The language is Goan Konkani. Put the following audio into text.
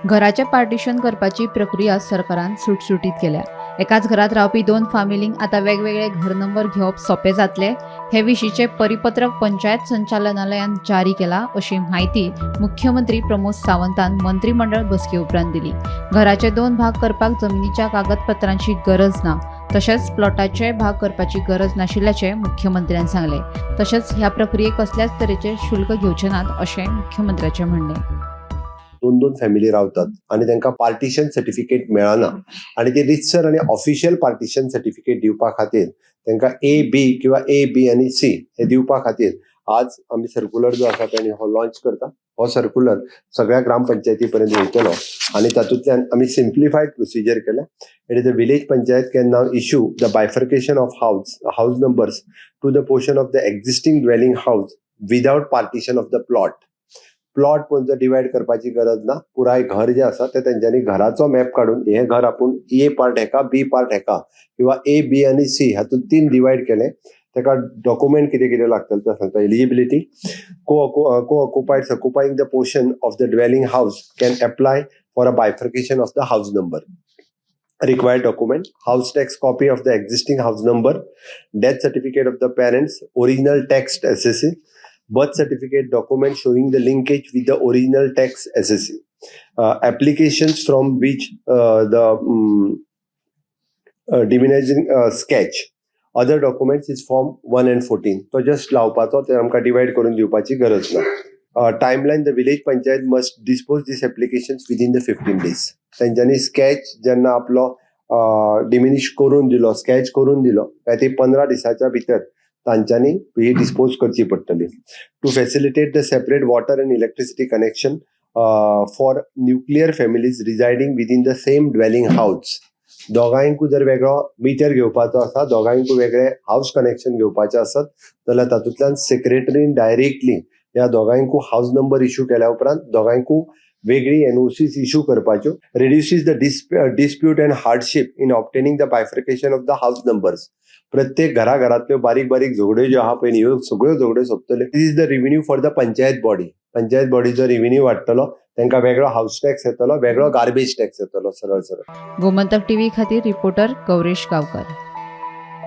घराचें पार्टिशन करपाची प्रक्रिया सरकारान सुटसुटीत केल्या. एकाच घरात रावपी दोन फामिलींक आतां वेगवेगळे घर नंबर घेवप सोंपें जातलें. हे विशींचें परिपत्रक पंचायत संचालनालयान जारी केलां, अशी म्हायती मुख्यमंत्री प्रमोद सावंतान मंत्रिमंडळ बसके उपरांत दिली. घराचे दोन भाग करपाक जमिनीच्या कागदपत्रांची गरज ना, तशेंच प्लॉटाचे भाग करपाची गरज नाशिल्ल्याचें मुख्यमंत्र्यान सांगलें. तशेंच ह्या प्रक्रियेक कसल्याच तरेचे शुल्क घेवचे नात, अशें मुख्यमंत्र्याचें म्हणणें. दोन दोन फॅमिली रावतात आनी तांकां पार्टिशन सर्टिफिकेट मेळना आनी ती रितसर आनी ऑफिशियल पार्टिशन सर्टिफिकेट दिवपा खातीर तांकां ए बी किंवा ए बी आनी सी हे दिवपा खातीर आज आमी सर्कुलर जो आसा तेणी हो लॉन्च करता. हो सर्कुलर सगळ्या ग्रामपंचायती पर्यंत वयतलो आनी तातूंतल्यान आमी सिम्प्लिफायड प्रोसिजर केल्या. It is the village panchayat can now issue the bifurcation of house numbers to the portion of the existing dwelling house without partition of the plot. Plot पळोवन जर डिवायड करपाची गरज ना. पुराय घर जे आसा ते तेंच्यांनी घराचो मॅप काडून हे घर आपूण ए पार्ट हेका, बी पार्ट हेका किंवा ए, बी आनी सी हातूंत तीन डिवायड केले. ताका डॉक्युमेंट कितें कितें लागतलें तें सांगता. Eligibility: co occupiers occupying the portion of the dwelling house can apply for a bifurcation of the house number. Required document: house tax copy of the existing house number, death certificate of the parents, original tax assessee, birth certificate, document showing the linkage with the original tax assessee, applications from which the diminishing sketch, other documents is form 1 and 14. तो जस्ट लावपाचो, ते आमकां डिवायड करून दिवपाची गरज ना. Timeline: the village panchayat must dispose this application within the 15 days. तेंच्यांनी स्केच जेन्ना आपलो डिमिनिश करून दिलो, स्केच करून दिलो काय ती 15 दिसाच्या भितर तांच्यांनी ही डिस्पोज करची पडटली. To facilitate the separate water and electricity connection for nuclear families residing within the same dwelling house. दोगांयकूय जर वेगळो मिटर घेवपाचो आसा, दोगांयकूय वेगळे हावस कनेक्शन घेवपाचें आसत जाल्यार तातूंतल्यान सेक्रेटरीन डायरेक्टली ह्या दोगांयकूय हावस नंबर इश्यू केल्या उपरांत दोगांयकूय वेगळी एनओसीस इश्यू करपाच्यो. Reduces the dispute and hardship in obtaining the bifurcation of the house numbers. प्रत्येक घराघरातल्यो बारीक बारीक झगड्यो ज्यो आहा पळय न्ही, ह्यो सगळ्यो झगड्यो सोंपतल्यो. This is the revenue for the panchayat body. Panchayat बॉडीचो revenue वाडटलो, तांकां वेगळो हावस टॅक्स येतलो, वेगळो गार्बेज टॅक्स येतलो सरळ सरळ. गोमंतक टीव्ही खातीर रिपोर्टर गौरेश गावकर.